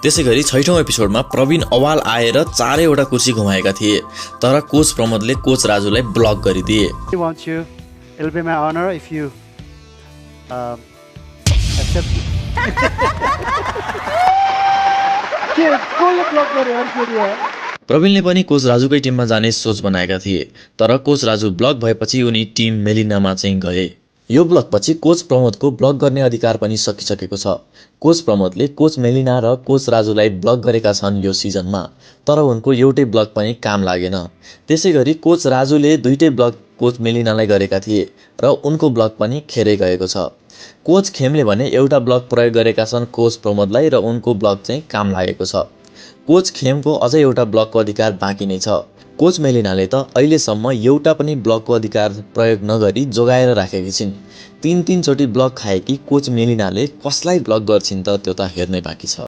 त्यसैगरी 6औं एपिसोडमा प्रवीण अवाल आएर चारैवटा कुर्सी घुमाएका थिए, तर कोच प्रमोदले कोच राजुलाई ब्लक गरिदिए। I want you. It'll be my honor if you accept. प्रवीणले पनि कोच राजुकै टिममा जाने सोच बनाएका थिए, तर कोच राजु ब्लक भएपछि उनी टिम मेलिनामा चाहिँ गए। यो ब्लकपछि कोच प्रमोदको ब्लक गर्ने अधिकार पनि सकिसकेको छ। कोच प्रमोदले कोच मेलिना र कोच राजुलाई ब्लक गरेका छन् यो सिजनमा, तर उनको एउटै ब्लक पनि काम लागेन। त्यसैगरी कोच राजुले दुईटै ब्लक कोच मेलिनालाई गरेका थिए र उनको ब्लक पनि खेरै गएको छ। कोच खेमले भने एउटा ब्लक प्रयोग गरेका छन् कोच प्रमोदलाई र उनको ब्लक चाहिँ काम लागेको छ। कोच खेमको अझै एउटा ब्लकको अधिकार बाँकी नै छ। कोच मेलिनाले त अहिलेसम्म एउटा पनि ब्लकको अधिकार प्रयोग नगरी जोगाएर राखेकी छिन्। 3-3 चोटि ब्लक खाएकी कोच मेलिनाले कसलाई ब्लक गर्छिन् त त्यो त हेर्नै बाँकी छ।